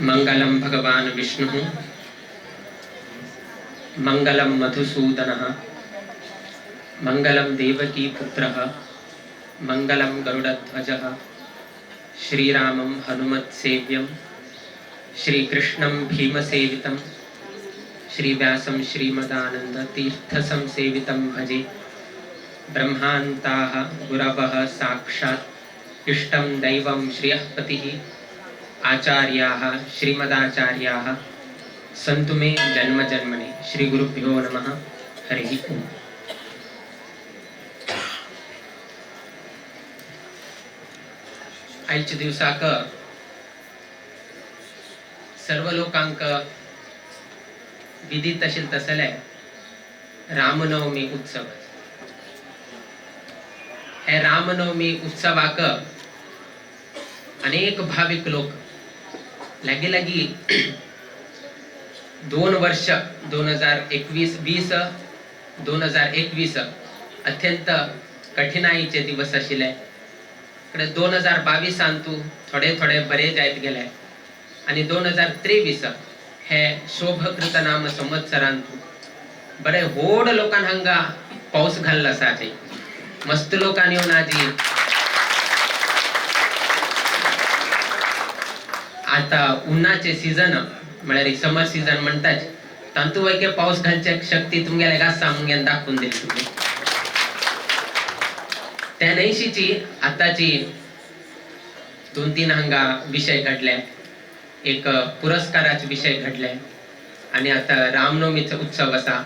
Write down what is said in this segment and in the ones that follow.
मंगलम भगवान विष्णु, मंगलम मधुसूदनः, मंगलम देवकी पुत्रः, मंगलम गरुडध्वजः, श्रीरामं हनुमत्सेव्यं, श्रीकृष्णं भीमसेवितं, श्रीव्यासं श्रीमदानंद तीर्थसंसेवितं भजे। ब्रह्मांताः गुरवः साक्षात् इष्टं दैवं श्रियःपतिः, आचार्याः श्रीमदाचार्याः सन्तु मे जन्म जन्मनि। श्री गुरुभ्यो नमः। हरिः ओम। आयच्या दिवसाक सर्व लोकांक विदित अशेल तसले रामनवमी उत्सव। हे रामनवमी उत्सवाक अनेक भाविक लोक लागी लागी 2 वर्ष 2021 20 2021 अत्यंत कठिनाईचे दिवस आशिल्ले। कडे 2022 तूं थोडे थोडे बरे जायत गेले आनी 2023 हे शोभकृत नाम संवत्सरांतू बरे व्हड लोकांक हांगा पावस घाल्लो आसा। आजी मस्त लोकांनी येवन आजी आता उन्हाचे सीजन म्हळ्यार समर सीजन म्हणटाच तांतू वैके पावस घालचे शक्ती तुमगेले आसा मुंग्यान दाखोवन दिली तुमी। त्या न्हयशीची आतांची 2-3 हांगा विशय घडले, एक पुरस्काराचे विशय घडले आनी आतां रामनवमीचो उत्सव आसा,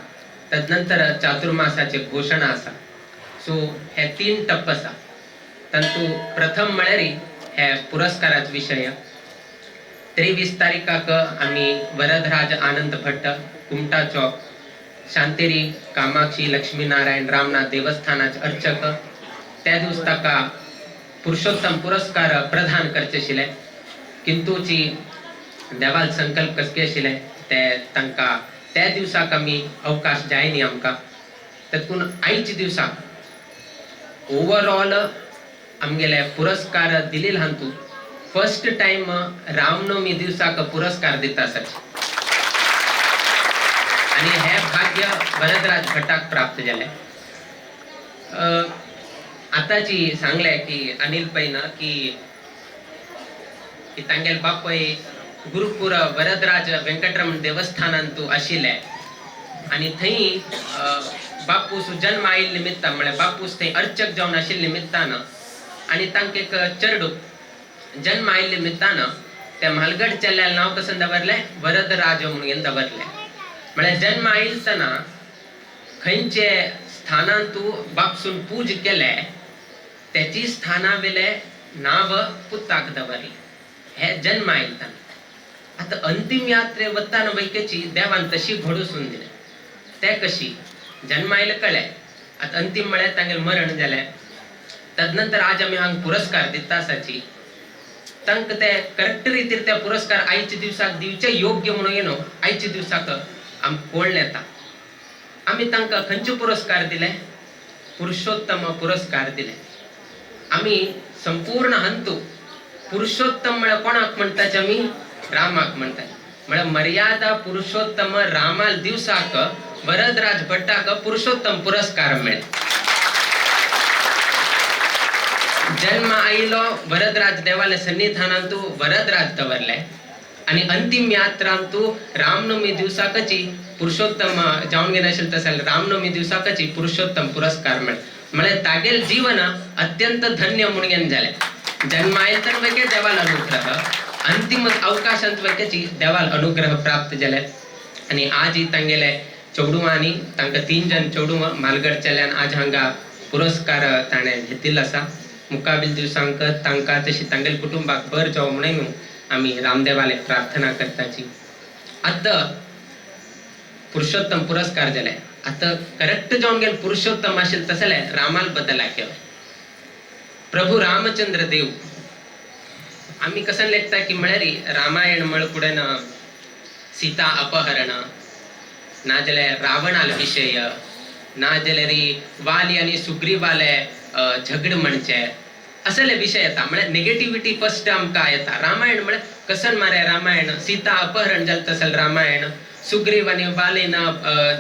तदनंतर चातुर्मासाचे घोशणा आसा। सो हे 3 टप्प आसा। तांतू प्रथम म्हळ्यार हे पुरस्काराचे विशय। 23 तारीखाक आमी वरदराज आनंद भट्ट कुमटा चौक शांतेरी कामाक्षी लक्ष्मीनारायण रामनाथ देवस्थानाचे अर्चक त्या दिवस ताका पुरुषोत्तम पुरस्कार प्रदान करचे आशिल्ले, किंतुची देवाल संकल्प कसके आशिल्ले ते तांकां त्या दिवसाक आमी अवकाश जायनी आमकां। तेतून आयच्या दिवसाक ओवरऑल आमगेले पुरस्कार दिलेले हातूंत फर्स्ट टायम रामनवमी दिवसाक पुरस्कार दिता आसात आनी हे भाग्य वरदराज भट्टाक प्राप्त जालें। आतांची सांगलें की अनिल पैन की तांगेले बापूय गुरुपूर वरदराज वेंकटरमण देवस्थानांतू आशिल्ले आनी थंय बापूस जन्म आयिल्ले निमित्तान म्हळ्यार बापूस थंय अर्चक जावन आशिल्ले निमित्तान आनी तांकां एक चेडू जन्म आयिल्ले निमित्तान त्या म्हालगड चेड्याक नांव कशें दवरलें वरदराज म्हणून दवरलें। म्हळ्यार जन्म आयिल्लतना खंयचे स्थानान तूं बापसून पूज केले तेची स्थाना वेले नांव पुताक दवरलें। हे जन्म आयिल्लतना आतां अंतीम यात्रे वताना वैकेची देवान तशी घडोसून दिलें। ते कशी जन्म आयले कळ्ळें, आतां अंतीम म्हळ्यार तांगेलें मरण जालें। तदनंतर आज आमी हांगा पुरस्कार दिता आसाची तांकां ते करेक्ट रितीर ते पुरस्कार आयच्या दिवसाक दिवचे योग्य म्हणून न्हू आयच्या दिवसाक आमकां कळून येता। आमी तांकां खंयचे पुरस्कार दिले पुरुषोत्तम पुरस्कार दिले। आमी संपूर्ण हंतू पुरुषोत्तम म्हळ्यार कोणाक म्हणटाचे आमी रामाक म्हणटात। म्हळ्यार मर्यादा पुरुषोत्तम रामाल दिवसाक वरदराज भट्टाक पुरुषोत्तम पुरस्कार मेळ्ळे। जन्म आयलो वरदराज देवाले सन्निधानांतू वरदराज दवरले आनी अंतीम यात्रांतू रामनवमी दिवसाकची पुरुषोत्तम जावन घेना आशिल्लें तशें रामनवमी दिवसाकची पुरुषोत्तम पुरस्कार मेळ्ळे। म्हळ्यार तागेल जीवन अत्यंत धन्य म्हणून जालें। जन्म आयलो तर वेगळे देवाल अनुग्रह, अंतिम अवकाशांत वेगळेची देवाल अनुग्रह प्राप्त जाले। आनी आज तांगेले चेडवांनी तांकां 3 जण चेडवां म्हालगड चल्यान आज हांगा पुरस्कार ताणें घेतिल्लो आसा। मुकाबील दिवसांक तांकां तशी तांगेले कुटुंबाक बर जावं म्हणून आमी रामदेवाले प्रार्थना करताची। आतां पुरुषोत्तम पुरस्कार जाले, आतां करेक्ट जावन गेले पुरुषोत्तम आशिल्ले तसले रामाल बदल केलो। प्रभू रामचंद्र देव आमी कशें लेखता की म्हळ्यार रामायण म्हळ फुडें सीता अपहरण नाजाल्यार रावणाल विशय नाजाल्यार वाली आनी सुग्रीवाले झगड म्हणचे असले विशय येता. म्हळ्यार नेगेटिव्हिटी फर्स्ट आमकां येता. रामायण म्हळ्यार कसन मारे रामायण, सीता अपहरण जालें तसलें रामायण, सुग्रीव आनी वालीन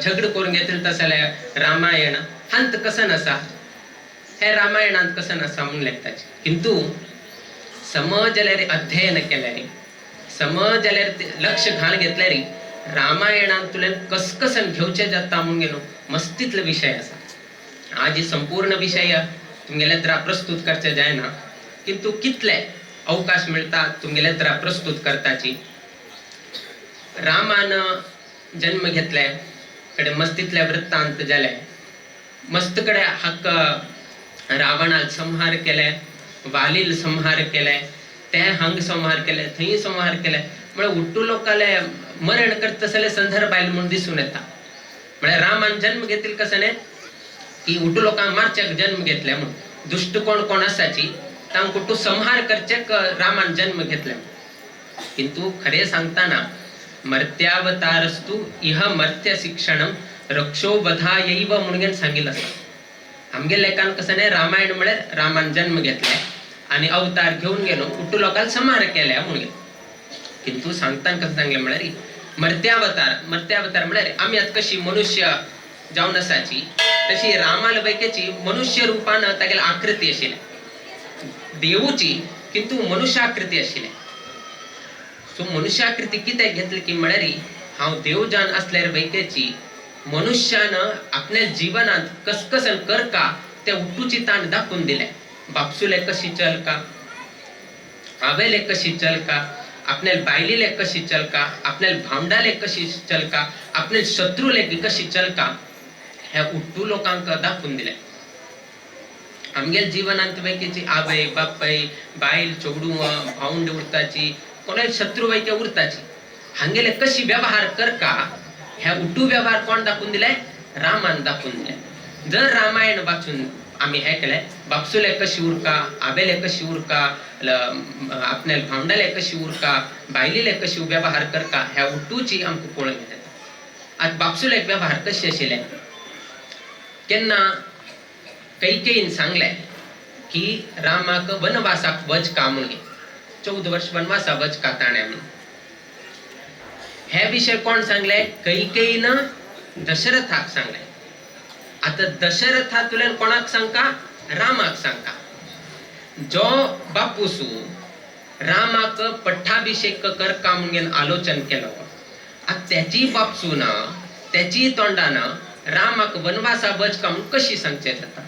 झगड करून घेतलें तसलें रामायण, हांत कसन आसा, हे रामायणांत कसन आसा म्हणून लेखताची. किंतु समज जाल्यार अध्ययन केल्यार, समज जाल्यार लक्ष घाल घेतल्यार रामायणांतल्यान कसकसन घेवचें जाता म्हणून गेलो मस्तीतलो विशय आसा. आज ही संपूर्ण विशय तुमगेले तरा प्रस्तुत करचे जायना, किंतु कितले अवकाश मिळता तुमगेले तरा प्रस्तुत करताची. रामान जन्म घेतले कडे मस्तीतले वृत्तांत जाले, मस्त कडे हक्क रावणाक संहार केले, वालील संहार केले, ते हांग संहार केले, थंय संहार केले, म्हळ्यार उट्टू लोकाले मरण करता जाल्यार संदर्भ आयलो म्हूण दिसून येता. म्हळ्यार रामान जन्म घेतील कसं न्ही की उट्टू लोकांक मारच्याक जन्म घेतले म्हूण, दुश्ट कोण कोण आसाची तांकां उट्टू संहार करच्याक रामान जन्म घेतले. किंतु खरें सांगताना मर्त्यावतारस्तु इह मर्त्य शिक्षणम रक्षो वधायैव म्हणून सांगिल्लें आसा. आमगे लेखान कसं न्ही रामायण म्हळ्यार रामान जन्म घेतले आनी अवतार घेवन गेलो उट्टू लोकांक संहार केल्या म्हणून. किंतु सांगताना कसं सांगलें म्हळ्यार मर्त्यावतार, मर्त्यावतार म्हळ्यार आमी आतां कशी मनुष्य जावन आसाची तशी रामाल वैकेची मनुष्य रुपान तागेली आकृती आशिल्ली, देवूची किंतु मनुष्याकृती आशिल्ली. सो मनुष्याकृती कित्याक घेतली की म्हळ्यार हांव देवजान असल्यार वैकेची मनुष्यान आपल्या जिवनांत कसकसन करका ते उट्टूची ताण दाखोवन दिले. बापसुले कशी चलका, आवेले कशी चलका, आपल्या बायलीले कशी चलका, आपल्या भावंडाले कशी चलका, आपल्या शत्रूले कशी चलका, ह्या उट्टू लोकांक दाखोवन दिले. आमगेल जिवनांत वैकेची आवय बापाय बायल चेडूं भावंड उरताची, कोणाय शत्रू वैके उरताची, हांगेले कशी व्यवहार करका ह्या उट्टू व्यवहार कोण दाखोवन दिले? रामान दाखोवन दिले. जर रामायण वाचून आमी हें केलें, बापसुले कशी उरका, आबेले कशी उरका, आपल्या भावंडाले कशी उरका, बायलीले कशी व्यवहार करका, ह्या उट्टूची आमकां पळोवंक येता. आतां बापसुले व्यवहार कशे आशिल्ले, केन्ना कैकेयीन सांगलें की रामाक वनवासाक वच का म्हणून, 14 वर्ष वनवासा वच का ताणें म्हणून. हे विशय कोण सांगले? कैकेयीन दशरथाक सांगले. आतां दशरथांतल्यान कोणाक सांगका? रामाक सांगका. जो बापूसू रामाक पट्टाभिषेक करका म्हणून आलोचन केलो, आतां त्याची बापसून त्याची तोंडान रामाक वनवासा वच का म्हणून कशी सांगचें जाता?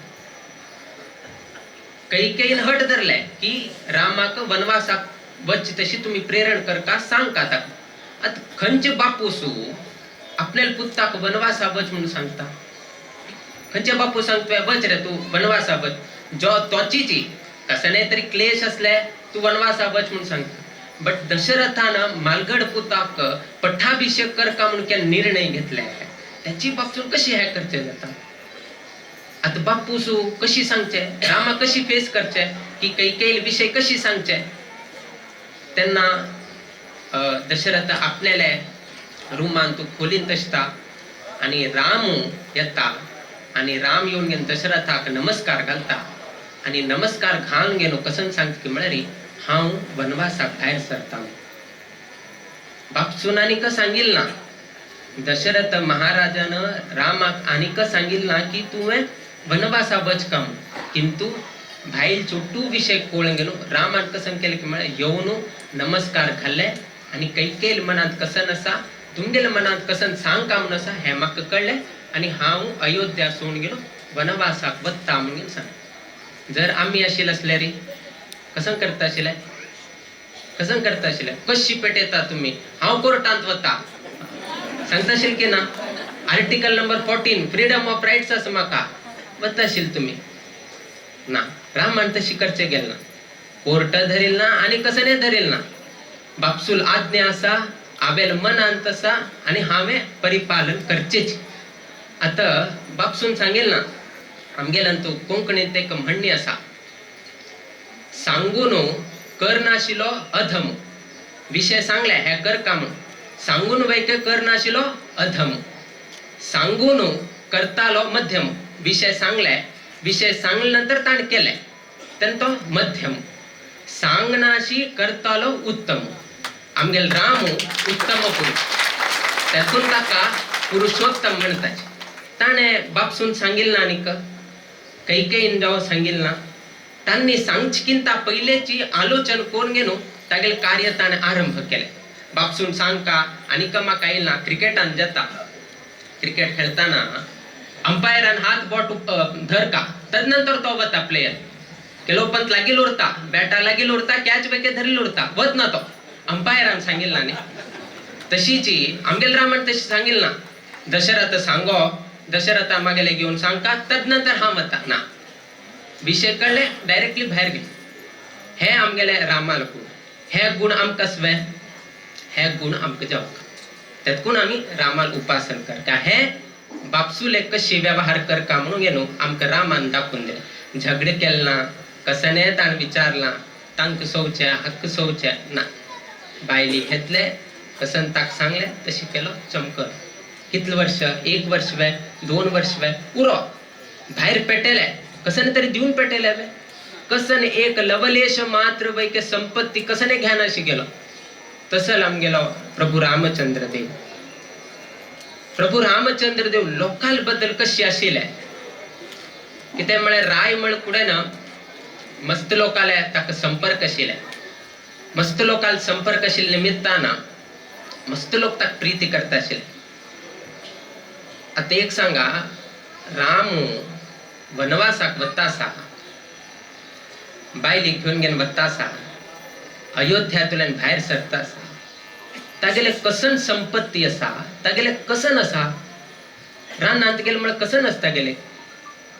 कैकेयीन हट धरले की रामाक वनवासाक वच तशी तुमी प्रेरण करका सांगका ताका. आतां खंयचे बापूसू आपल्या पुताक वनवासा वच म्हणून सांगता? खंयचे बापू सांगतोय वच रे तूं वनवासा वच, जो तोचीची कसं नाही तरी क्लेश असले तूं वनवासा वच म्हणून सांगता. बट दशरथान मालगड पुताक पट्टाभिषेक करका म्हणून केन्ना निर्णय घेतले, त्याची बापसून कशी हे करचे जाता? आतां बापूसू कशी सांगचे, रामा कशी फेस करचे की कैकेयी विशय कशी सांगचे? तेन्ना दशरथ आपल्याले रुमान तूं खोलींत आसता आनी रामू येता आनी राम येवन घेवन दशरथाक नमस्कार घालता आनी नमस्कार घालून घेवन कसन सांगता की म्हळ्यार हांव वनवासाक भायर सरता. बापसून आनीक सांगिल्लें ना, दशरथ महाराजान रामाक आनीक सांगिल्लें ना की तुवें वनवासा वच का म्हणून. किंतु भायल चोट्टू विशय कळून गेलो रामान कसं केलें की म्हळ्यार येवन नमस्कार घाल्ले आनी कैकेयील मनांत कसन आसा, तुमगेले मनांत कसन सांग का म्हणून आसा हें म्हाका कळ्ळें आनी हांव अयोध्या सोडून गेलो वनवासाक वता म्हणून सांग. जर आमी आशिल्ले आसले रे कसं करता आशिल्ले? कसं करता आशिल्ले? कशी पेटयता तुमी? हांव कोर्टांत वता सांगता आशिल्ले की ना? Article number 14 freedom of rights आसा म्हाका, वता आशिल्ले तुमी ना? रामान तशी करचें गेलें ना, कोर्ट धरील ना आनी कसं नाही धरील ना. बापसूल आज्ञा आसा, हांवें मनांत आसा आनी हांवें परिपालन करचेच. आतां बापसून सांगेल ना, आमगेल्यान तूं कोंकणींत एक म्हणणी आसा, सांगून करनाशिल्लो अधम. विशय सांगले हे कर का म्हूण, सांगून वैक करनाशिल्लो अधम, सांगून करतालो मध्यम. विशय सांगले, विशय सांगले नंतर ताणें केलें. तेन्ना तो मध्यम. सांगनाशी करतालो उत्तम. आमगेल राम उत्तम पुरुष, तेतून ताका पुरुषोत्तम म्हणटाचे. ताणें बापसून सांगिल्लें ना आनीक कैकेयीन जावं सांगिल्लें ना, तांणी सांगचिकिंता पयलेची आलोचन करून घेवन तागेलें कार्य ताणें आरंभ केलें. बापसून सांगका आनीक म्हाका येयला क्रिकेटान जाता, क्रिकेट खेळताना अंपायरान हात बोट धरका, तदनंतर तो वता प्लेयर केलोपंत लागीं उरता, बॅटा लागीं उरता, कॅच बेके धरली उरता, वत ना तो अंपायरान सांगिल्लें ना न्ही. तशीची आमगेले रामान तशी सांगिल्लें ना, दशरथ सांगो, दशरथा मागेले घेवन सांगका तदनंतर हांव वता ना, विशय कळ्ळे डायरेक्टली भायर गेले. हे आमगेले रामाल गुण, हे गुण आमकां स्वे, हे गुण आमकां जावंक तेतकून आमी रामाल उपासन करता. हे बापसुले कशी व्यवहार करका म्हणून न्हू आमकां रामान दाखोवन दिलें. झगडे केलें ना, कसने ताणें विचारलां तांकां सोवचें हक्क सोवचें ना, बायली घेतले कसन ताक सांगलें तशें केलो चमकलो. कितले वर्ष, एक वर्ष वे, 2 वर्ष वे, उरो भायर पेटेले कसने तरी दिवन पेटेले वे, कसन एक लवलेश मात्र वैके संपत्ती कसने घ्यानाशी गेलो. तसल आमगेलो प्रभू रामचंद्र देव. प्रभू रामचंद्र देव लोकाल बद्दल कशी आशिल्ले कितें म्हळ्यार राय म्हळ कुडें ना मस्त लोकाले ताका संपर्क आशिल्ले, मस्त लोकाल संपर्क आशिल्ले निमित्तान मस्त लोक ताका प्रिती करता आशिल्ले. आतां एक सांगा, राम वनवासाक वता आसा, बायलेक घेवन घेवन वता आसा, अयोध्यांतल्यान भायर सरता आसा, तागेले कसन संपत्ती आसा, तागेले कसन आसा, रानांत गेले म्हळ्यार कसन आसता गेले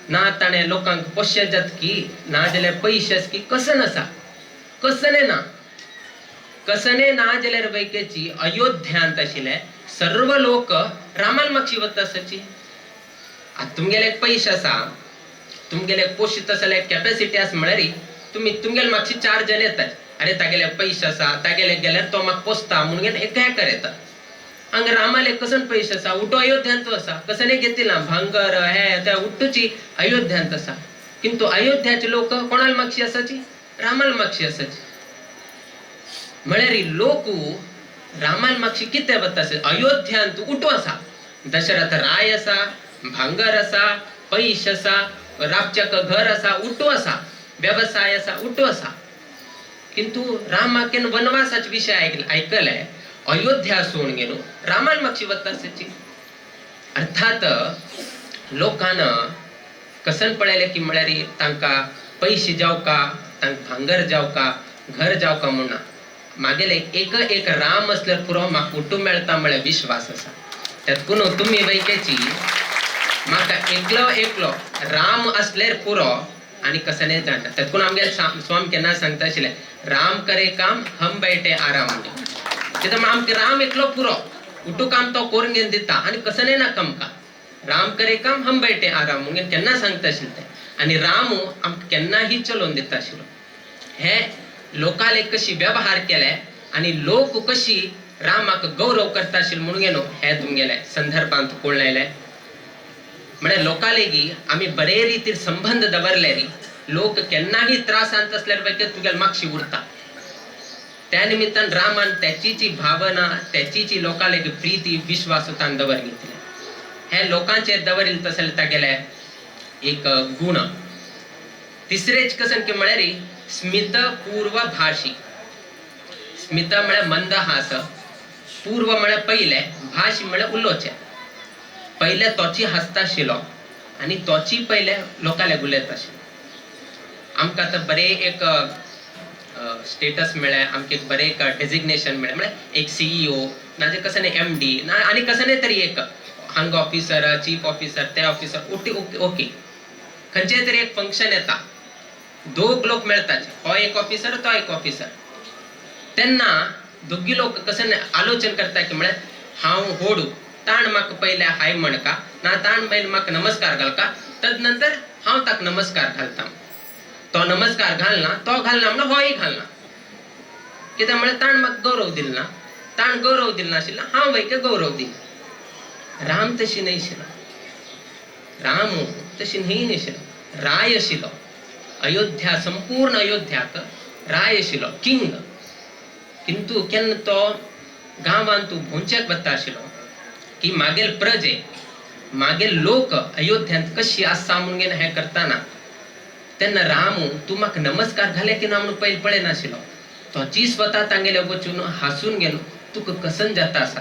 ना, ताणें लोकांक पोशे जातकी ना जाल्यार पयशे आसकी कसन आसा, कसने ना, कसने ना जाल्यार वैकेची अयोध्यांत आशिल्ले सर्व लोक रामान मागशी वता आसाची. आतां तुमगेले एक पयशे आसा, तुमगेले पोशीत आसा जाल्यार कॅपेसिटी आसा म्हळ्यार तुमी तुमगेले मागशी 4 जण येतात, अरे तागेले पयशे आसा, तागेले गेल्यार तो म्हाका पोसता म्हणून एक हें येता. हांगा रामाले कसन पयशे आसा, उठो अयोध्यांत आसा, कसने घेतिला भांगर हे ते उठ्ठूची अयोध्यांत आसा, किंतु अयोध्याचे लोक कोणाला मागशी आसाची, रामाला मागशी आसाची. म्हळ्यार लोक रामान मागशी कितें वता आसा, अयोध्यांत उठो आसा, दशरथ राय आसा, भांगर आसा, पयशे आसा, राबच्याक घर आसा, उठो आसा, व्यवसाय आसा, उठो आसा, किंतु रामाक वनवासाचे विशय आयकले, अयोध्या सोडून गेलो रामान मागशी वता आसाची. अर्थात लोकान कसन पळयलें की म्हळ्यार तांकां पयशे जावका, तांकां भांगर जावका, घर जावका म्हणून मागेले एक एक राम असल्यार पुरो म्हाका कुटुंब मेळटा म्हळ्यार विश्वास आसा. तेतकून तुमी वैकेची म्हाका एकलो एकलो राम असल्यार पुरो आनी कसने जाणटा. तेतकून आमगे स्वामी केन्ना सांगता आशिल्लें, राम करे काम हम बैठे आराम. कित्याक आमकां राम एकलो पुरो, उठू काम तो करून घेवन दिता आनी कसने नाका आमकां, राम करे काम हम बैठे आराम म्हणून केन्ना सांगता आशिल्लें तें. आनी रामू आमकां केन्नाही चलोवन दिता आशिल्लो. हे लोकाले कशी व्यवहार केले आनी लोक कशी रामाक गौरव करता आशिल्ले म्हणून न्हू हे तुमगेले संदर्भांत कळ्ळें. म्हळ्यार लोकालेगी आमी बरे रितीर संबंद दवरले री लोक केन्नाही त्रासांत आसल्यार पैकी तुगेले मागशी उरता. त्या निमित्तान रामान त्याची जी भावना, त्याची जी लोकालेगी प्रिती विश्वास तान दवर घेतले. हे लोकांचेर दवरिल तसले तागेले एक गुण. तिसरेच कसन की म्हळ्यार स्मित पूर्व भाशी. स्मित म्हळ्यार मंदहास, पूर्व म्हळ्यार पयले, भाशी म्हळ्यार उलोवचें. पयले तोची हासता आशिल्लो आनी तोची पयले लोकांले उलयता आशिल्लो. आमकां आतां बरें एक स्टेटस मेळ्ळें, आमकां एक बरें एक डेजिग्नेशन मेळ्ळें, म्हळ्यार एक CEO नाजाल्यार कसं न्ही MD ना आनी कसं न्ही तरी एक हांगा ऑफिसर, चीफ ऑफिसर, ते ऑफिसर, ओके ओके खंयचें तरी एक फंक्शन येता, दोग लोक मेळटात, हो एक ऑफिसर तो एक ऑफिसर. तेन्ना दोगी लोक कसं आलोचन करता की म्हळ्यार हांव होडू ताण म्हाका पयले हाय म्हणका ना, ताण पयले म्हाका नमस्कार घालका, तदनंतर हांव ताका नमस्कार घालता. तो नमस्कार घालना, तो घालना म्हणून होय घालना, कित्याक म्हळ्यार ताण म्हाका गौरव दिल ना, ताण गौरव दिल नाशिल्लो हांव वयके गौरव दिल. राम तशी न्हय आशिल्लो, राम तशी न्हय आशिल्लो, राय आशिल्लो. अयोध्या संपूर्ण अयोध्याक राय आशिल्लो, किंग. किंतु केन्ना तो गांवांत तूं भोंवच्याक वता आशिल्लो की मागेल प्रजे मागेल लोक अयोध्यांत कशी आसा म्हणून हें करताना तेन्ना रामू तूं म्हाका नमस्कार घाले की ना म्हणून पयलीं पळयनाशिल्लो. तोची स्वता तांगेले वचून हांसून घेवन तुका कसन जाता आसा,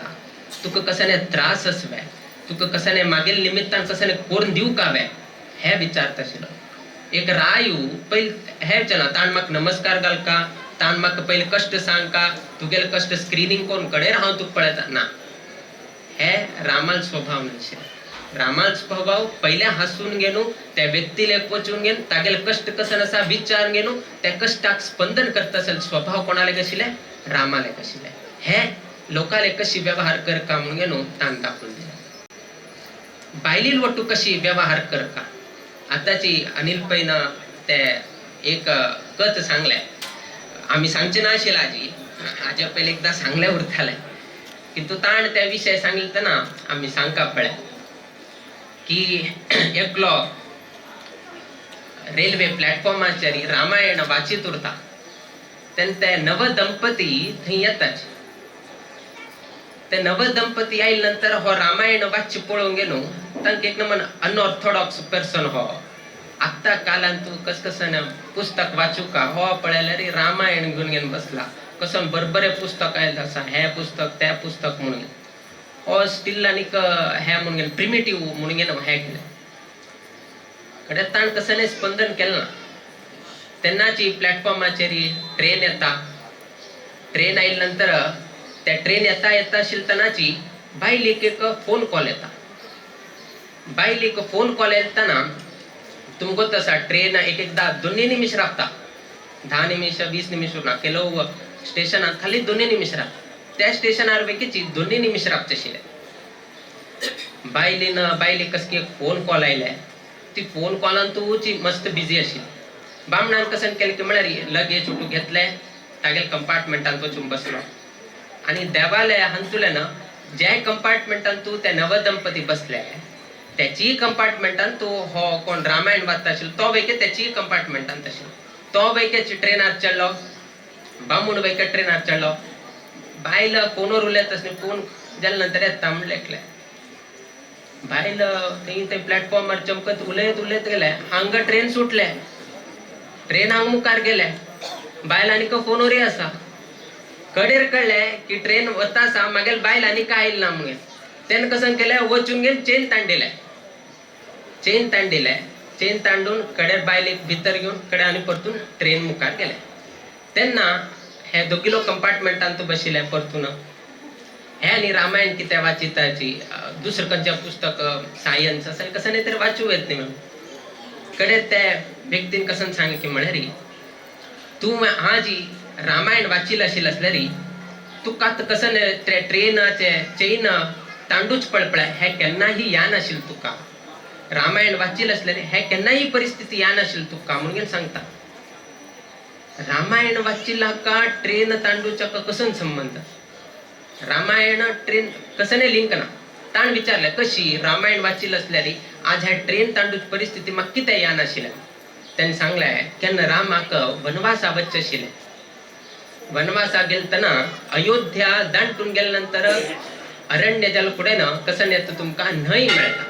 तुका कसने त्रास आसवे, तुका कसने मागेल निमित्तान कसने कोरून दिवंक हांवें हें विचारता आशिल्लो. एक रायू पयलीं हें विचारना ताण म्हाका नमस्कार घालका, ताण म्हाका पयलीं कश्ट सांगका, तुगेले कश्ट स्क्रिनींग कोन्न कडेर हांव तुका पळयता ना. हे रामाल स्वभाव नाशिल्ले. रामाल स्वभाव पयले हांसून घेवन त्या व्यक्तीले वचून घेवन तागेले कश्ट कसन आसा विचार घेवन त्या कश्टाक स्पंदन करता आसले स्वभाव कोणाले आशिल्ले? रामाले आशिल्ले. हे लोकाले कशी व्यवहार करका म्हणून घेवन ताण दाखोवन दिले. बायलील वट्टू कशी व्यवहार करका. आतांची अनिल पैन ते एक कथ सांगले, आमी सांगचे ना आशिल्ले आजी हाजे पयलीं एकदां सांगले उरताले, किंतु ताण ते विशय सांगले तेन्ना आमी सांगका पळय की एकलो रेल्वे प्लॅटफॉर्माचेर रामायण वाचीत उरता तेन्ना ते नवदंपती थंय येताच. ते नवदंपती आयले नंतर हो रामायण वाच्य पळोवंक गेलो तांकां एक नमन अनऑर्थोडॉक्स पर्सन हो आत्तां कालान तूं कस कसन पुस्तक वाचूका हो पळयल्यार रामायण घेवन घेवन बसला, कसो बरोबर पुस्तक आयलें आसा हें पुस्तक तें पुस्तक म्हणून हो स्टील आनीक हें म्हणून गेलो प्रिमिटीव म्हणून गेलो हें केलें. कडेन ताण कसलें स्पंदन केलें ना. तेन्नाची प्लॅटफॉर्माचेर ट्रेन येता, ट्रेन आयले नंतर त्या ट्रेन येता येता आशिल्ले बायलेक एक फोन कॉल येता. बायलेक फोन कॉल येताना तुमकां गोत आसा ट्रेन एक एकदां दोनी निमिश रावता, 10 निमिश 20 निमिश उरना, ಕೆಲವು स्टेशनार खाली 2 निमिश रावता. त्या स्टेशनार बेगीची 2 निमिश रावचे आशिल्ले. बायलेन बायलेक कसली एक फोन कॉल आयले, ती फोन कॉलान तूं मस्त बिजी आशिल्ली. बामणान कसन केलें की म्हळ्यार लगेज उठून घेतले तागेले कंपार्टमेंटान वचून बसलो आनी देवाले हांतुल्यान ज्या कंपार्टमेंटान तूं ते नवदंपती बसले त्याचीय कंपार्टमेंटान तूं हो कोण रामायण वाचता आशिल्लो तो वैके त्याचीय कंपार्टमेंटान आशिल्लो. तो वैकेची ट्रेनार चडलो, बामूण वैके ट्रेनार चडलो. बायल फोनवर उलयत आसली, फोन जाले नंतर येता म्हणलें एकलें. बायल थंय थंय प्लॅटफॉर्मार चमकत उलयत उलयत गेले, हांगा ट्रेन सुटले, ट्रेन हांगा मुखार गेले, बायल आनीक फोनवरय आसा. कडेर कळ्ळें की ट्रेन वता आसा, मागीर बायल आनी काय आयली ना म्हणून तेन्ना कसं केलें वचून घेवन चेन तांडिलें, चेन तांडिलें, चेन तांडून कडेर बायलेक भितर घेवन कडे आनी परतून ट्रेन मुखार गेले. तेन्ना हे दोगी लोक कंपार्टमेंटान बशिल्ले परतून हे आनी रामायण कितें वाचिताची दुसरें खंयचें पुस्तक सायन्स अशें कसं न्ही तरी वाचूं येत न्ही म्हणून कडे ते व्यक्तीन कसं सांगलें की म्हळ्यार तूं आजी रामायण वाचिल आशिल्लें आसल्यार तुका आतां कसं ते ट्रेनाचे चेन तांडूच पळपळ्या हें केन्नाही या नाशिल्लें तुका, रामायण वाचिल आसल्यार हें केन्नाही परिस्थिती या नाशिल्लें तुका म्हणून सांगता. रामायण वाचिल्ला का ट्रेन तांडूच्या कसं संबंध? रामायण ट्रेन कसं लिंक ना. ताण विचारलें कशी रामायण वाचिल आसल्यार आज ह्या ट्रेन तांडूची परिस्थिती म्हाका कितें या नाशिल्लें. तेणें सांगलें केन्ना रामाक वनवासा वचचें आशिल्लें, वनवासा गेलतना अयोध्या दांटून गेल्या नंतर अरण्य जाल्या फुडें कसं येता तुमकां न्हंय मेळटा,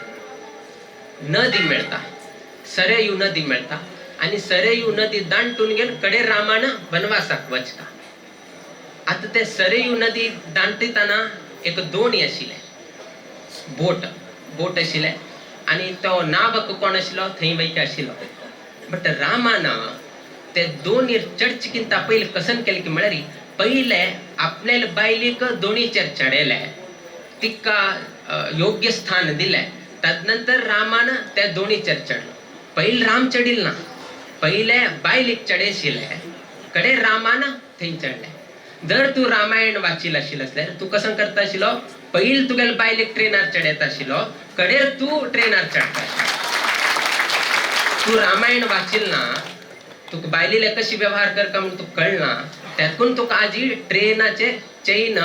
नदी मेळटा, सरयू नदी मेळटा आनी सरयू नदी दांटून घेवन कडे रामान वनवासाक वचता. आतां ते सरयू नदी दांटितना एक दोणी आशिल्लें, बोट बोट आशिल्लें आनी तो नावक कोण आशिल्लो थंय वयता आशिल्लो. बट रामान ते दोणीर चडचिकिंता पयलीं कसन केलें की म्हळ्यार पयलें आपल्याले बायलेक दोणीचेर चडयलें, तिका योग्य स्थान दिलें, तदनंतर रामान त्या दोणीचेर चडलो. पयलीं राम चडिल ना, पयले बायलेक चडयशिल्लें, कडे रामान थंय चडलें. जर तूं रामायण वाचिल आशिल्लें आसल्यार तूं कसं करता आशिल्लो, पयलीं तुगेले बायलेक ट्रेनार चडयता आशिल्लो, कडेर तूं ट्रेनार चडटा आशिल्लो. तूं रामायण वाचिल ना, तुका बायलेले कशी व्यवहार करता म्हणून तुका कळना, त्यातून तुका आजी ट्रेनाचे चैन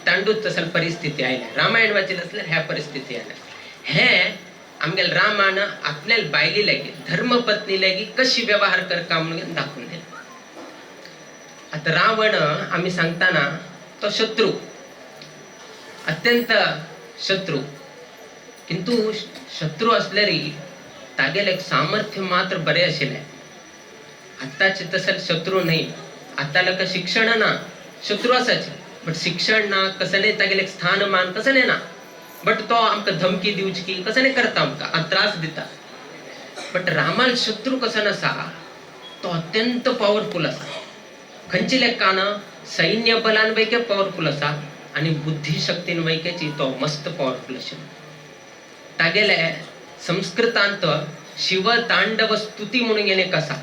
तांडूच तसल परिस्थिती आयल्या. रामायण वाचिल आसल्यार ह्या परिस्थिती आयल्या. हे आमगेले रामान आपल्या बायली लागी धर्मपत्नी लागी कशी व्यवहार करका म्हणून दाखोवन दिले. आता रावण आमी सांगताना तो शत्रू, अत्यंत शत्रू, किंतु शत्रू असल्यारी तागेले एक सामर्थ्य मात्र बरें आशिल्लें. आतांचे तसले शत्रू न्ही, आतां लोकां शिक्षण ना, शत्रू आसाचे बट शिक्षण ना, कसलें तागेलें एक स्थानमान कसलें ना, बट तो आमकां धमकी दिवची की कसलें करता, आमकां त्रास दिता. बट रामाल शत्रू कसो आसा, तो अत्यंत पावरफूल आसा. खंयचे लेखान सैन्य बलान वैके पावरफूल आसा आनी बुद्धी शक्तीन वैकेची तो मस्त पावरफूल आशिल्लो. तागेले संस्कृतांत शिव तांडव स्तुती म्हणून एक आसा,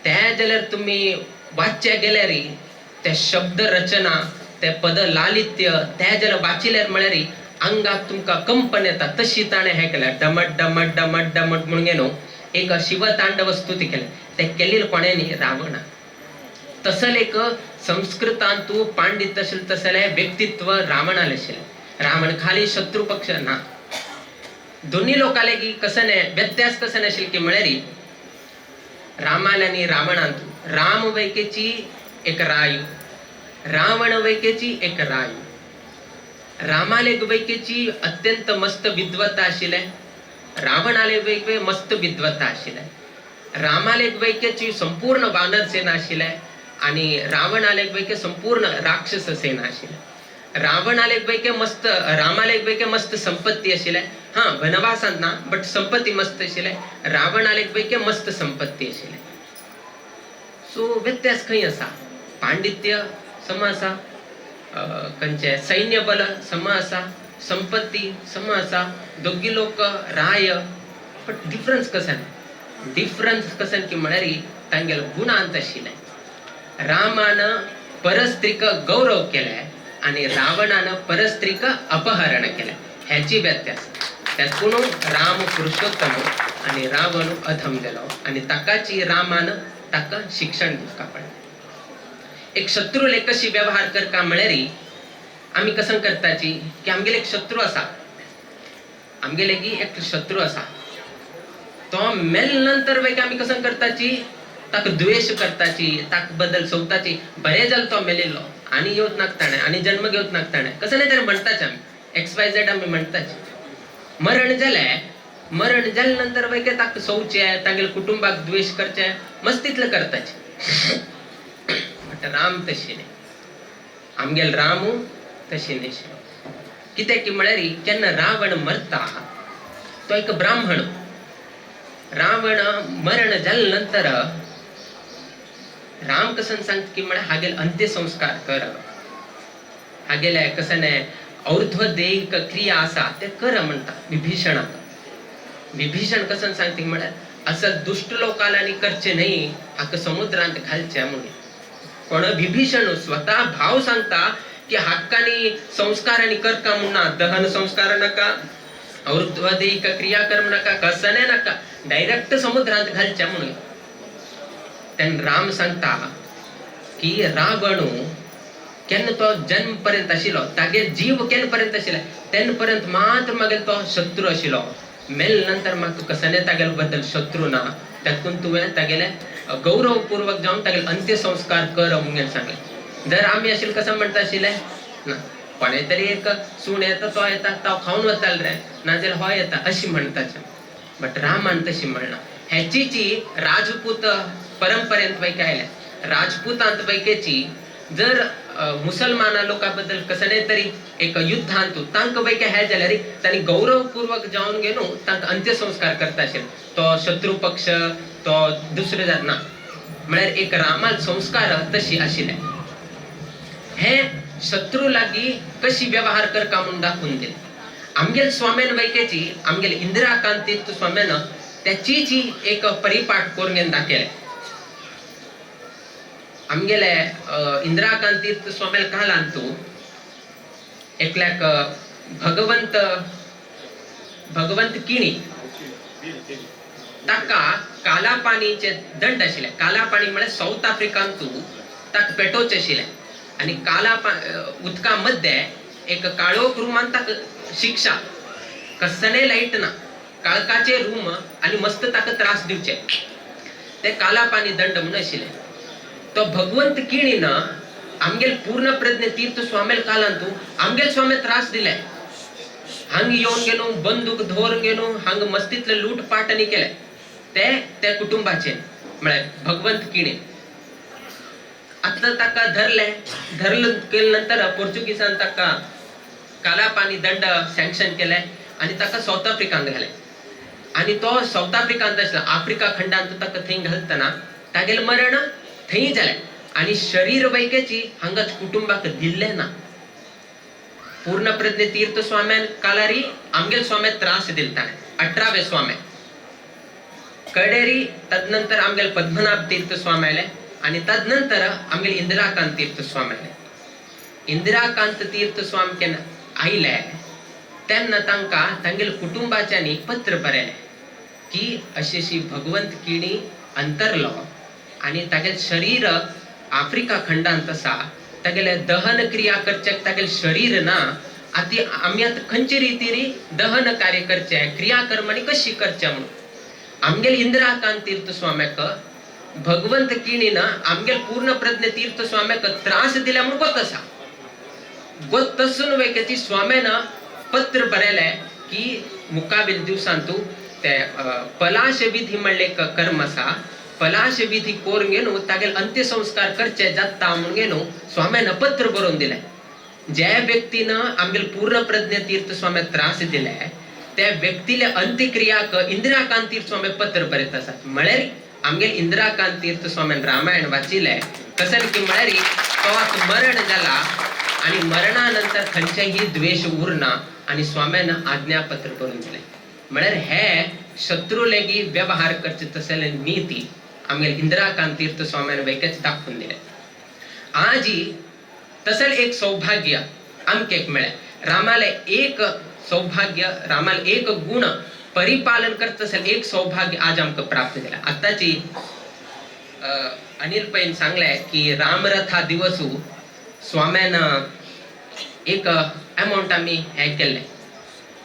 ते जाल्यार तुमी वाचचे गेल्यार ते शब्द रचना, ते पद लालित्य, ते जाल्यार वाचिल्यार म्हळ्यार आंगाक तुमकां कंपन येता. तशी ताणें हें केलें, डमट डमट डमट डमट म्हणून न्हू एक शिव तांडव स्तुती केलें. तें केलें कोणें न्ही, रावणा. तसलें एक संस्कृतांतू पांडित्य आशिल्लें, तसलें व्यक्तित्व रावणालें आशिल्लें. रावण खाली शत्रू पक्ष ना, दोन्ही लोकांले की कसं नाही व्यत्यास कसं नाशिल्लें की म्हळ्यार रामाले आनी रावणांतू राम वैकेची एक रायू, रावण वैकेची एक रायू. रामाले वैकेची अत्यंत मस्त विद्वत्ता आशिल्लें, रावणाले वैके मस्त विद्वत्ता आशिल्लें. रामाले वैकेची संपूर्ण वानर सेना आशिल्लें आनी रावणाले वैके संपूर्ण राक्षस सेना आशिल्लें. रावणाले वैके मस्त, रामाले वैके मस्त संपत्ती आशिल्लें, हां वनवासांत ना बट संपत्ती मस्त आशिल्लें. रावणाले वैके मस्त संपत्ती आशिल्लें. सो व्यत्यास खंय आसा? पांडित्य सम आसा, खंयचें सैन्य बल सम आसा, संपत्ती सम आसा, दोगी लोक राय, बट डिफरन्स कसन? डिफरन्स कसन की म्हळ्यार तांगेले गुणांत आशिल्लें. रामान परस्त्रीक गौरव केलें आनी रावणान परस्त्रीक अपहरण केलें, ह्याची व्यत्यास. त्यातून राम पुरुषोत्तम आनी रावण अधम गेलो आनी ताकाची रामान ताका शिक्षण दिवका पडलें. एक शत्रूले कशी व्यवहार करका म्हळ्यार आमी कसं करताची की आमगेले एक शत्रू आसा, आमगेले की एक शत्रू आसा, तो मेल नंतर वय आमी कसं करताची, ताका द्वेश करताची, ताका बद्दल सोदताची, बरें जालें तो मेलिल्लो आनी येवत नाका ताणें आनी जन्म घेवत नाका ताणें, कसं नाही तरी म्हणटाचे आमी, एक्स वाय झेड आमी म्हणटाचे. मरण जालें, मरण जाले नंतर वय ताका सोवचें, तागेले कुटुंबाक द्वेश करचें, मस्त तितलें करताचे. बट राम तशी न्ही, आमगेल रामू तशी न्ही. कित्याक की म्हळ्यार केन्ना रावण मरता तो एक ब्राह्मण, रावण मरण जाले नंतर राम कसन सांगता की म्हळ्यार हागेल अंत्यसंस्कार कर, हागेले कसने और्ध्वदेहिक क्रिया आसा ते कर म्हणटा विभीषणाक. विभीषण कसन सांगता की म्हळ्यार असं दुश्ट लोकांनी करचे न्ही, हाका समुद्रांत घालचे म्हणून. पण विभीषण स्वतः भाव सांगता की हक्कानी संस्कार आणि करका म्हणना, दहन संस्कार नका, और्ध्वदेहिक क्रिया कर्म नका, कसने नका, डायरेक्ट समुद्रांत घालचे म्हणून. तेन्ना राम सांगता की रावणू केन्ना तो जन्म पर्यंत आशिल्लो, तागेर जीव केन्ना पर्यंत आशिल्ले तेन्ना पर्यंत मात्र मागीर तो शत्रू आशिल्लो. मेल नंतर म्हाका कसने तागेले बद्दल शत्रू ना, तातूंत तुवें तागेले गौरवपूर्वक जावन तागेले अंत्यसंस्कार कर म्हणून सांगलें. जर आमी आशिल्ले कसं म्हणटा आशिल्ले ना, कोणे तरी एक सूण येता तो येता तो खावन वतालो रे, नाजाल्यार हो येता अशी म्हणटाचे. बट रामान तशी म्हणना. ह्याची राजपूत परंपरेंत वैके आयल्या. राजपूतांत वैकेची जर मुसलमाना लोकां बद्दल कसले तरी एक युद्धांत तांकां वैके हे जाल्यार तांणी गौरवपूर्वक जावन घेवन तांकां अंत्यसंस्कार करता आशिल्ले. तो शत्रू पक्ष तो दुसरे जात ना, म्हळ्यार एक रामाल संस्कार तशी आशिल्ले. हे शत्रू लागीं कशी व्यवहार करका म्हूण दाखोवन दिले. आमगेल स्वाम्यान वैकेची आमगेल इंदिरा कांतीत स्वाम्यान त्याची एक परिपाठ करून घेवन दाखयले. आमगेले इंदिरा कांतीत स्वाम्याल कालांत तूं एकल्याक भगवंत भगवंत किणी ताका कालापानीचे दंड आशिल्ले. कालापानी म्हळ्यार साऊथ आफ्रिकांत तूं ताका पेटोवचें आशिल्लें आनी काला उदका मध्ये एक काळोख रुमान ताका शिक्षा, कसले लायट ना. काळकाचे रूम आनी मस्त ताका त्रास दिवचे, ते कालापानी दंड म्हणून आशिल्ले. तो भगवंत किणीन आमगेल पूर्ण प्रज्ञ तीर्थ स्वामेल कालांतू आमगेल स्वामी त्रास दिले. हांग येवन गेलो बंदूक धोर गेलो, हांग मस्तीतले लूटपाट आनी केले ते त्या कुटुंबाचे, म्हळ्यार भगवंत किणे. आतां ताका धरले, धरलं केले नंतर पोर्चुगीजान ताका कालापानी दंड सँक्शन केले आनी ताका सावथ आफ्रिकांत घाले. आनी तो सावथ आफ्रिकांत आसलो, आफ्रिका खंडांत ताका थंय घालतना तागेलें मरण थंय जालें आनी शरीर वैक्याची हांगाच कुटुंबाक दिल्लें ना. पूर्ण प्रज्ञ तीर्थ स्वाम्यान कालारी आमगेल स्वाम्या त्रास दिल ताणें, 18वे स्वाम्या कडेरी. तदनंतर आमगेल पद्मनाभ तीर्थ स्वामी आयले आनी तदनंतर आमगेल इंदिराकांत तीर्थ स्वामी आयले. इंदिराकांत तीर्थ स्वामी केन्ना आयले तेन्ना तांकां तांगेल कुटुंबाच्यांनी पत्र बरयलें की अशी अशी भगवंत किणी अंतरलो आनी तागेलें शरीर आफ्रिका खंडांत आसा, तागेले दहन क्रिया करचें तागेलें शरीर ना, आतां आमी आतां खंयचे रितीरी दहन कार्य करचें, क्रियाकर्मांनी कशी करचें म्हणून. आमगेल इंदिराकांत तीर्थ स्वाम्याक भगवंत किणीन आमगेल पूर्ण प्रज्ञ तीर्थ स्वाम्याक त्रास दिल्या म्हणून गोत आसा. गोत तसून वेकेची स्वाम्यान पत्र बरयलें की मुकाबील दिवसांतू ते पलाश विधी म्हणले एक कर्म आसा, पलाश विधी कोरून घेवन तागेले अंत्यसंस्कार करचे जाता म्हणून घेवन स्वाम्यान पत्र बरोवन दिलें. ज्या व्यक्तीन आमगेले पूर्ण प्रज्ञ तीर्थ स्वाम्याक त्रास दिले त्या व्यक्तीले अंत्यक्रियाक इंदिराकांत तीर्थ स्वामी पत्र बरयत आसात. म्हळ्यार आमगेले इंदिराकांत तीर्थ स्वाम्यान रामायण वाचिलें तशें की म्हळ्यार तो मरण जाला आनी मरणा नंतर खंयचेही द्वेश उरना आनी स्वाम्यान आज्ञापत्र करून दिलें. म्हळ्यार हे शत्रू लेगी व्यवहार करचे तसले नीती आमगेले इंदिराकांत तीर्थ स्वाम्यान वेगळेच दाखोवन दिलें. आजी तसेल एक सौभाग्य आमकां एक मेळ्ळें, रामाले एक सौभाग्य, रामाले एक गुण परिपालन करता असेल एक सौभाग्य आज आमकां प्राप्त जालें. आतांची अनिल पैन सांगलें की रामरथा दिवसू स्वाम्यान एक अमावंट आमी हें केल्लें,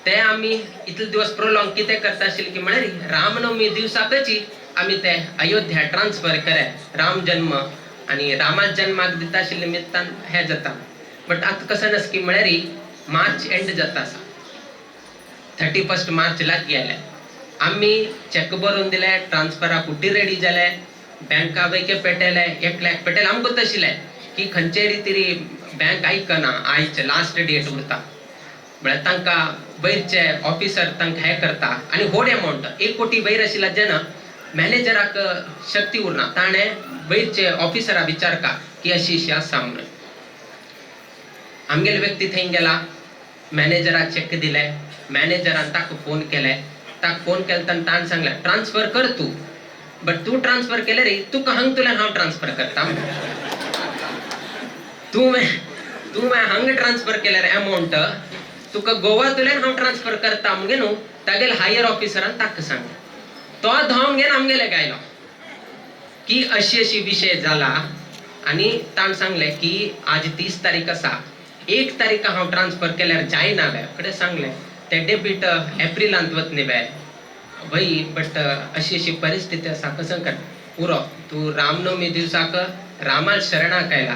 ते आमी इतले दिवस प्रोलॉंग कितें करता आशिल्ले की म्हळ्यार रामनवमी दिवसाकच आमी ते अयोध्या ट्रान्सफर करे राम जन्म आनी रामा जन्माक दिता आशिल्ले निमित्तान हें जाता. बट आतां कशें आसा की म्हळ्यार मार्च एंड जाता आसा, 31 मार्च लागीं आयले, आमी चॅक बरोवन दिले, ट्रान्सफराक कुटी रेडी जाले, बँका वयके पेटयले, एकल्याक पेटयले. आमकां आशिल्लें की खंयचे रितीरी बँक आयकना, आयचे लास्ट डेट उरता म्हळ्यार तांकां वयरचे ऑफिसर तांकां हें करता आनी व्हड अमावंट 1 कोटी वयर आशिल्ल्या जेन्ना मॅनेजराक शक्ती उरना, ताणें वयरचे ऑफिसरा विचारका की अशी अशी आसा म्हणून. आमगेले व्यक्ती थंय गेला, मॅनेजराक चॅक दिले, मॅनेजरान ताका फोन केले, ताका फोन केले तेन्ना ताणें सांगलें ट्रान्सफर कर तूं, बट तूं ट्रान्सफर केले रे तुका हांग तुल्यान हांव ट्रान्सफर करता, तूं हांगा ट्रान्सफर केल्यार अमावंट तुका गोवा तुल्यान हांव ट्रान्सफर करता मुगे न्हू. तागेले हायर ऑफिसरान ताका सांगलें, तो धांवन घेवन आमगेले आयलो की अशी अशी विशय जाला आनी ताणें सांगलें की आज 30 तारीख आसा, 1 तारीख हांव ट्रान्सफर केल्यार जायना वे कडेन सांगलें ते डेबीट एप्रिलांत वतनी वे वय, बट अशी अशी परिस्थिती आसा कसं कर पुरो तूं रामनवमी दिवसाक रामाल शरणाक आयला,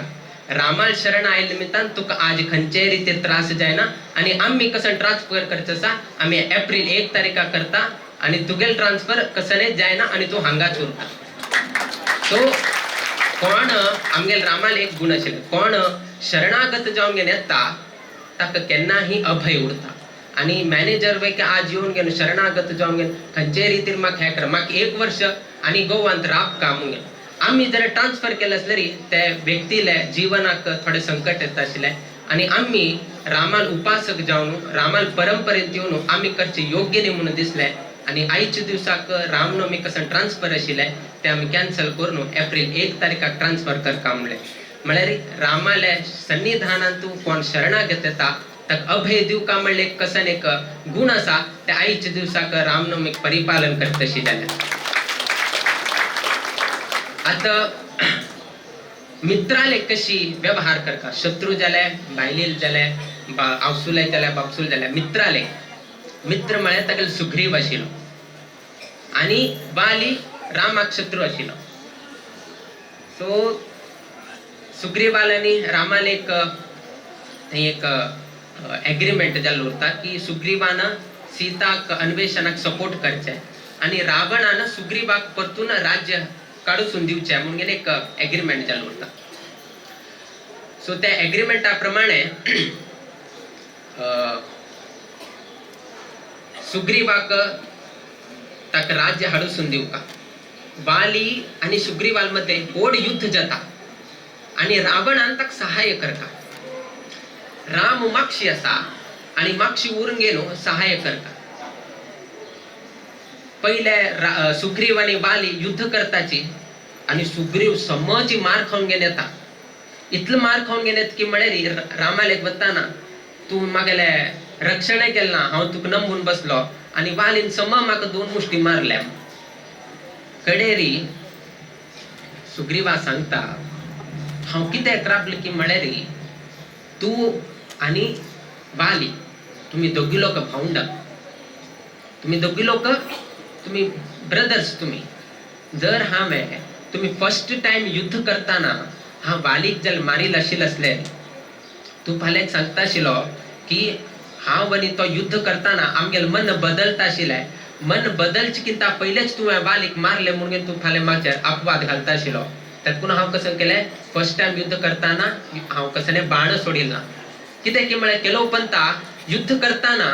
रामाल शरण आयले निमित्तान तुका आज खंयचेय रितीर त्रास जायना आनी आमी कसं ट्रान्सफर करचें आसा आमी एप्रील 1 तारीखा करता आनी तुगेल ट्रान्सफर कसं जायना आनी तूं हांगाच उरता. सो कोण आमगेल रामाल एक गुण आशिल्ले, कोण शरणागत जावन घेवन येता ताका केन्नाही अभय उरता. आनी मॅनेजर वय आज येवन घेवन शरणागत जावन घेवन खंयचेय रितीर म्हाका हें कर म्हाका 1 वर्स आनी गोवांत राबका म्हणून आमी जर ट्रान्सफर केलें आसल्यार ते व्यक्तीले जिवनाक थोडें संकट येता आशिल्लें आनी आमी रामाल उपासक जावन रामाल परंपरेंत येवन आमी करचें योग्य न्ही म्हणून दिसलें आनी आयच्या दिवसाक रामनवमी कसं ट्रान्सफर आशिल्लें तें आमी कॅन्सल करून एप्रील 1 तारीखाक ट्रान्सफर करका म्हणलें. म्हळ्यार रामाले सन्निधानांतू कोण शरणागत येता ताका अभय दिवका म्हणलें कसन एक गुण आसा ते आयच्या दिवसाक रामनवमीक परिपालन करतशी जालें. आतां मित्राले कशी व्यवहार करता, शत्रू जाले, बायलेल जाले, आवसुले जाले, बापसूल जाले, मित्राले मित्र म्हळ्यार तागेलो सुग्रीव आशिल्लो आनी वाली रामाक शत्रू आशिल्लो. सो सुग्रीवाल आनी रामाले एक थंय एक एग्रीमेंट जाल्लो उरता की सुग्रीवान सीताक अन्वेशणाक सपोर्ट करचें आनी रावणान सुग्रीवाक परतून राज्य काडून दिवचें म्हणून एक एग्रीमेंट जाल्लो उरता. सो त्या एग्रीमेंटा प्रमाणे सुग्रीवाक ताका राज्य हाडून दिवका वाली आनी सुग्रीवाल मध्ये व्हड युद्ध जाता आनी रावणान ताका सहाय्य करता. राम मागशी आसा आनी मागशी उरून गेलो सहाय्य करता. पयले सुग्रीव आनी वाली युद्ध करताची आनी सुग्रीव समची मार खावन घेवन येता. इतलो मार खावन घेवन येता की म्हळ्यार रामालेक वताना तूं मागेले रक्षणय केलें ना, हांव तुका नंबून बसलो आनी वालीन सम म्हाका दोन मुश्टी मारल्या. कडेरी सुग्रीवा सांगता हांव कितें राबलें की म्हळ्यार तूं आनी वाली तुमी दोगी लोक भावंडां, तुमी दोगी लोक तुमी ब्रदर्स. तुमी जर हांवें तुमी फर्स्ट टायम युद्ध करतना हांव वालीक जर मारील आशिल्लें आसलें तूं फाल्यां सांगता आशिल्लो की हांव आनी तो युद्ध करतना आमगेलें मन बदलता आशिल्लें, मन बदलचे किंता पयलेच तुवें वालीक मारलें म्हणून तूं फाल्यां म्हाजेर अपवाद घालता आशिल्लो. तेतून हांव कसं केलें फर्स्ट टायम युद्ध करतना हांव कसलें बाण सोडील ना. कितें की म्हळ्यार केलो पंता युद्ध करतना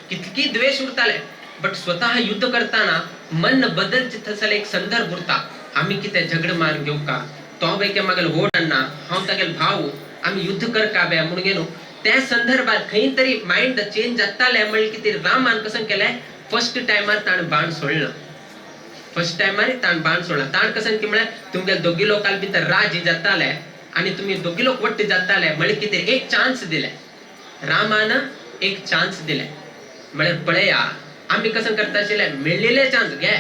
कितकी द्वेश उरताले बट स्वतः युद्ध करतना मन बदलचे थंयसर एक संदर्भ उरता. आमी कितें झगड मारून घेवका तो बेके मागेलो व्हड अण्णा हांव तागेलो भाव आमी युद्ध करका बे म्हणून घेवन त्या संदर्भात खंय तरी मायंड चेंज जातालें म्हणल्यार कितें रामान कसं केलें फर्स्ट टायमार ताणें बाण सोडला. फर्स्ट टायमार ताणें बाण सोडला. ताणें कसं की म्हळ्यार तुमगेले दोगी लोकां भितर राजी जाताले आनी तुमी दोगी लोक वट्ट जाताले म्हळ्यार कितें एक चान्स दिले रामान, एक चान्स दिले. म्हळ्यार पळया आमी कसं करता आशिल्ले मेळिल्ले चान्स घे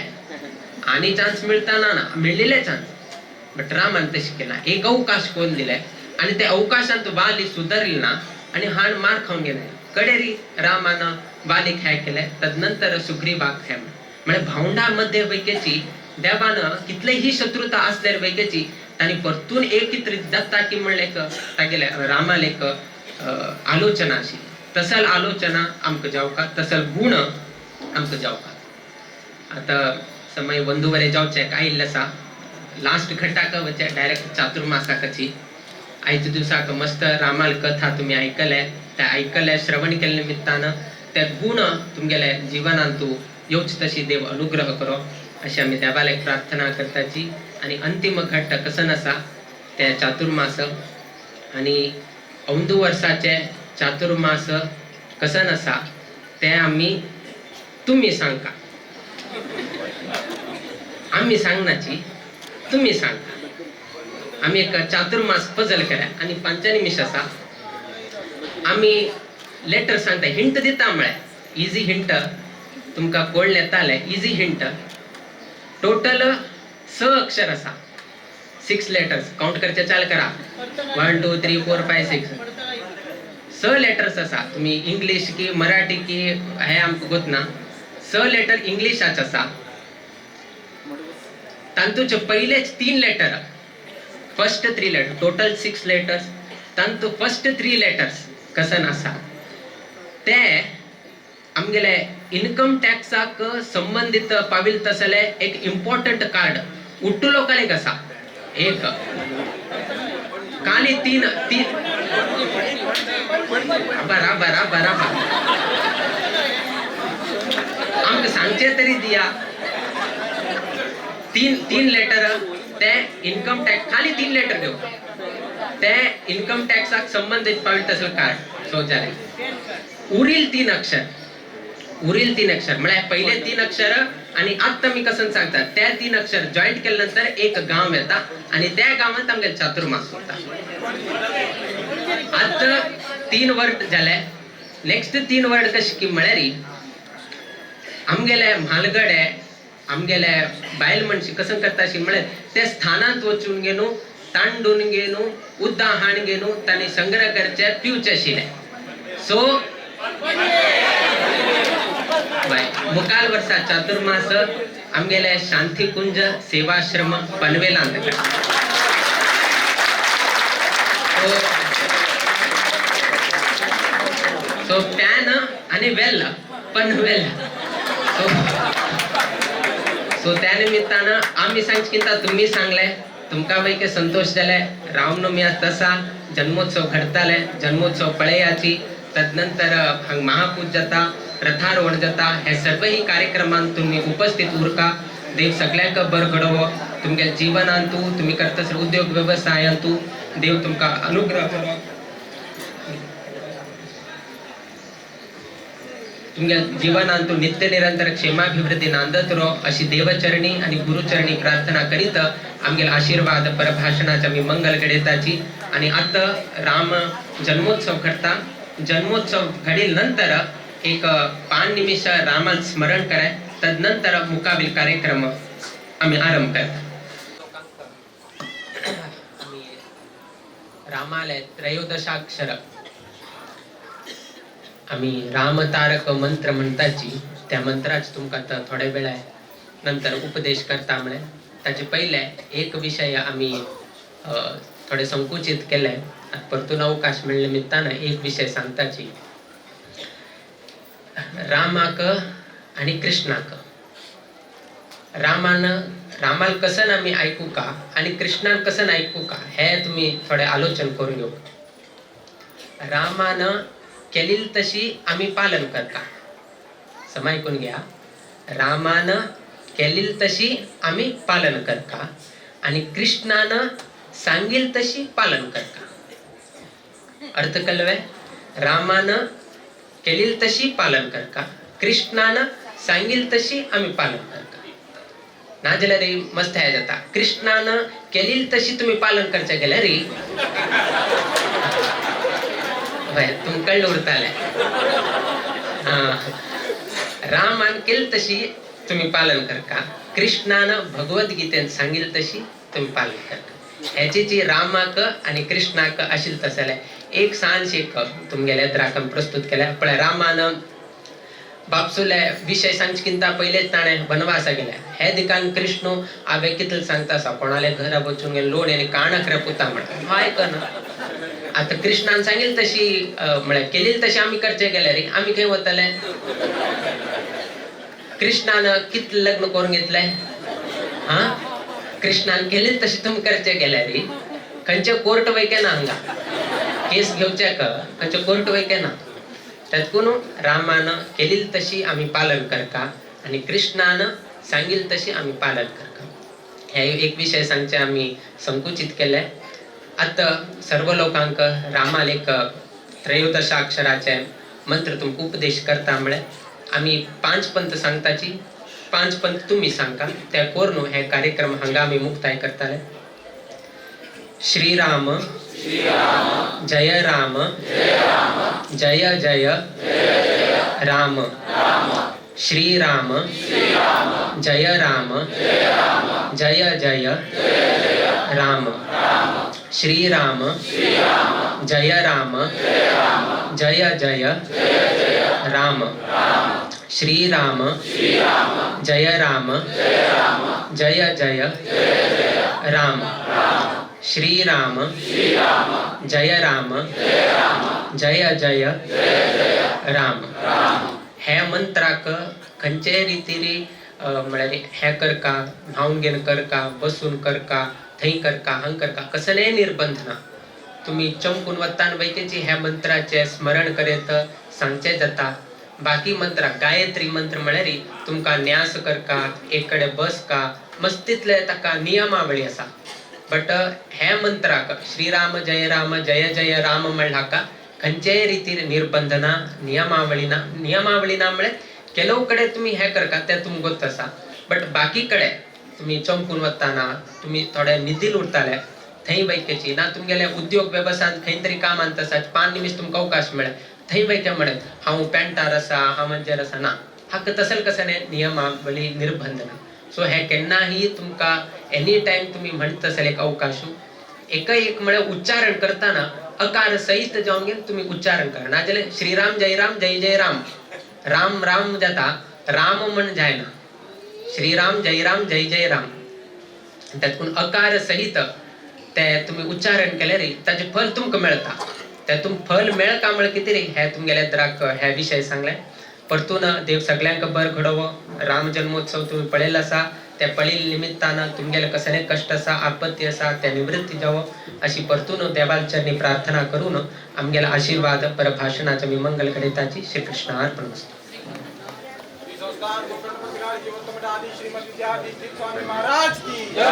आनी चान्स मेळटा ना ना मेळिल्ले चान्स बट रामान तशें केलें एक अवकाश कोण दिले आनी त्या अवकाशांत वाली सुदारली ना आनी हाण मार खावन गेले. कडेरी रामान वालीक हें केलें तदनंतर सुग्रीवाक हें म्हळ्यार भावंडा मध्ये वैकेची देवान कितलेही शत्रुता असल्यार वैकेची तांणी परतून एकत्रित जाता की म्हणलें एक तागेले रामाल एक आलोचना आशिल्ली. तसल आलोचना आमकां जावका तसल गुण आमकां जावका. आतां समय 1:15 जावचें आयिल्लें आसा लास्ट घटाक वचे डायरेक्ट चातुर्मासाकची. आयच्या दिवसाक मस्त रामाल कथा तुमी आयकले ते आयकले श्रवण केल्ले निमित्तान ते गुण तुमगेले जिवनांतू येवचे तशी देव अनुग्रह करो अशी आमी देवाक प्रार्थना करताची. आनी अंतिम घट्ट कसन आसा ते चातुर्मास आनी अंदू वर्साचे चातुर्मास कसन आसा ते आमी तुमी सांगका, आमी सांगनाची तुमी सांगका. आमी एक चातुर्मास पजल केल्या आनी 5 निमिश आसा. आमी लेटर सांगता हिंट दिता म्हळ्यार इजी हिंट तुमकां कोण येताले इजी हिंट. टोटल 6 अक्षर आसा 6 लेटर्स काउंट करचे चाल करा 1 2 3 4 5 6 6 लेटर्स आसा. तुमी इंग्लीश की मराठी की हे आमकां गोत ना. 6 लेटर इंग्लिशाच आसा. तांतूचे पयलेच 3 letter first 3 letter total 6 letters तांतू फर्स्ट 3 लेटर्स कसन आसा ते आमगेले इनकम टॅक्साक संबंदीत पाविल तसले एक इम्पॉर्टंट कार्ड उट्टू लोकांक आसा एक काली 3 3 बराबर बराबर आमकां सांगचें तरी दिया 3 3 लेटर ते इनकम टॅक्स खाली 3 लेटर घेव ते इनकम टॅक्साक संबंदीत पाविल तसले कार्ड सो जालें. उरील 3 अक्षर उरील 3 अक्षर म्हळ्यार पहिले 3 अक्षर आणि आत्ता मी कसं सांगता त्या 3 अक्षर जॉईंट केल्यानंतर एक गाव येता आणि त्या गावात आमगे चातुर्मास होता. आता 3 वर्ड झाले. नेक्स्ट 3 वर्ड कशे की म्हळ्यार आमगेले म्हालगडे आमगेले बायल मनशी कसं करता अशी म्हळ्यार ते स्थानांत वचून घेनु तांडून घेनु उद्दा हाण घेनु तांणी संग्रह करचे पिवचे आशिल्ले. सो मुखाल वर्सा चातुर्मास आमगेले शांतिकुंज सेवाश्रम पनवेलांत. सो पॅन आणि वेल, पनवेल. सो सो त्या निमित्तानं आम्ही सांगचिंता तुम्ही सांगले, तुमकां पैकी संतोष जाले. रामनवमी आज तसा जन्मोत्सव घडताले, जन्मोत्सव पळयाची, तदनंतर हांग महापूज जाता, रथारोहण जाता. हे सर्वही कार्यक्रमांत तुम्ही उपस्थित उरका. देव सगळ्यांक बर घडोवो. तुमगे जीवनांतू, तुम्ही करता उद्योग व्यवसायांतू देव तुमकां अनुग्रह करो. तुमगे जीवनांतू नित्य निरंतर क्षेमाभिवृद्धी नांदत रो अशी देवचरणी आणि गुरुचरणी प्रार्थना करीत आमगेले आशीर्वाद परभाषणाचे आमी मंगल घडयताची. आणि आता राम जन्मोत्सव घडता. जन्मोत्सव घडील नंतर एक 5 निमिष रामाल स्मरण कराय, तदनंतर मुकाबिल कार्यक्रम आम्ही आरंभ करता. आम्ही रामालय त्रयोदशाक्षर आम्ही रामतारक मंत्र म्हणताची. त्या मंत्राच तुमकां आतां थोडे वेळा नंतर उपदेश करता. म्हळ्यार ताचे पयले एक विशय आमी थोडे संकुचित केले. आतां परतून अवकाश मेळ्ळे निमित्तान एक विशय सांगताची. रामाक आनी कृष्णाक, रामान रामाल कसन आमी आयकू का आनी कृष्णान कसन आयकू का हे तुमी थोडे आलोचन करून घेवंक. रामान केलील तशी आमी पालन करता. सम आयकून घ्या. रामान केलील तशी आमी पालन करता आनी कृष्णान सांगील तशी पालन करता. अर्थ कळवे? रामान केलील तशी पालन करता, कृष्णान सांगील तशी आमी पालन करता. नाजाल्यार मस्त हे जाता. कृष्णान केलील तशी तुमी पालन करचे गेल्यार हय तुमकां उरताले. हां, रामान केली तशी तुम्ही पालन करका, कृष्णान भगवद्गीतेन सांगील तशी तुम्ही पालन करका. ह्याची जी रामाक आणि कृष्णाक आशिल्ल तसले एक सांज एक तुमगेले द्राकम प्रस्तुत केल्या. पळय, रामान बापसुले विशय सांगचिंता पयलेच ताणें वनवासा गेले. हे दिकान कृष्ण हांवें कितले सांगता आसा, कोणाले घरा वचून गेले लोण आनी काणाक रे पुता म्हणटा आयकना. आतां कृष्णान सांगील तशी म्हळ्यार केलील तशी आमी करचे गेल्यार आमी खंय वतले? कृष्णान कितले लग्न करून घेतले? हां, कृष्णान केलील तशी तुमी करचे गेल्यार खंयचे कोर्ट वयके ना, हांगा केस घेवचे खंयचे कोर्ट वयके ना. तेतकून रामान केलील तशी आमी पालन करका आनी कृष्णान सांगील तशी आमी पालन करका. हे एक विशय सांगचे आमी संकुचित केले. आतां सर्व लोकांक रामाल एक त्रयोदशाक्षराचे मंत्र तुमकां उपदेश करता. म्हळ्यार आमी 5 पंत सांगताची, 5 पंत तुमी सांगता. त्या कोरून हे कार्यक्रम हांगा आमी मुक्ताय करताले. श्रीराम जय राम जय जय राम. श्रीराम जय राम जय जय राम. श्रीराम जय राम जय जय राम. श्रीराम जय राम जय जय राम. श्रीराम जय राम जय जय राम. हे मंत्राक खंयचेय रितीरी म्हळ्यार हे करका, न्हांवन घेवन करका, बसून करका, थंय करका, हांग करका, कसलेय निर्बंध ना. तुमी चमकून वतान वैकेची ह्या मंत्राचे स्मरण करीत सांगचे जाता. बाकी मंत्रां गायत्री मंत्र म्हळ्यार तुमकां न्यास करका, एक कडेन बसका, मस्तीतले ताका नियमावळी आसा. बट हे मंत्राक श्रीराम जय राम जय जय राम म्हणल्यार हाका खंयचेय रितीर निर्बंध ना, नियमावळी ना. नियमावळी ना म्हळ्यार ಕೆಲವು कडेन तुमी हें करका तें तुमकां गोत आसा. बट बाकी कडेन तुमी चमकून वतना तुमी थोडे निधील उरताले थंय वैकेची ना. तुमगेले उद्योग वेवसायांत खंय तरी कामांत आसा, 5 निमिष तुमकां अवकाश मेळ्ळे थंय वयता म्हणत हांव पेंटार आसा, हांव मंजेर आसा ना, हाका तसले कसलें नियमावळी निर्बंध ना. सो हे केन्नाही तुमकां एनी टायम तुमी म्हणत आसले एक अवकाशू एकय एक म्हळ्यार उच्चारण करतना अकार सहित जावन घेवन तुमी उच्चारण करा. नाजाल्यार श्रीराम जय राम जय जय राम राम राम जाता. राम म्हण जायना, श्रीराम जय राम जय जय राम, तातूंत अकार सहित ते तुमी उच्चारण केले रे ताजें फल तुमकां मेळटा. तेतून फल मेळका म्हळ्यार कितें रे हे तुमगेले द्राक हे विशय सांगले. परतून देव सगळ्यांक बर घडोवो. राम जन्मोत्सव तुमी पळयलो आसा, त्या पळयल्ल्या निमित्तान तुमगेले कसले कश्ट आसा, आपत्ती आसा त्या निवृत्ती जावो अशी परतून देवाल चरणी प्रार्थना करून आमगेला आशीर्वाद पर भाशणाच्या मी मंगल कडेताची. श्रीकृष्ण अर्पण. श्री संस्थान गोकर्ण पत्रकार जीवंत मठ आदि श्रीमद विद्याधीश स्वामी महाराज की जय.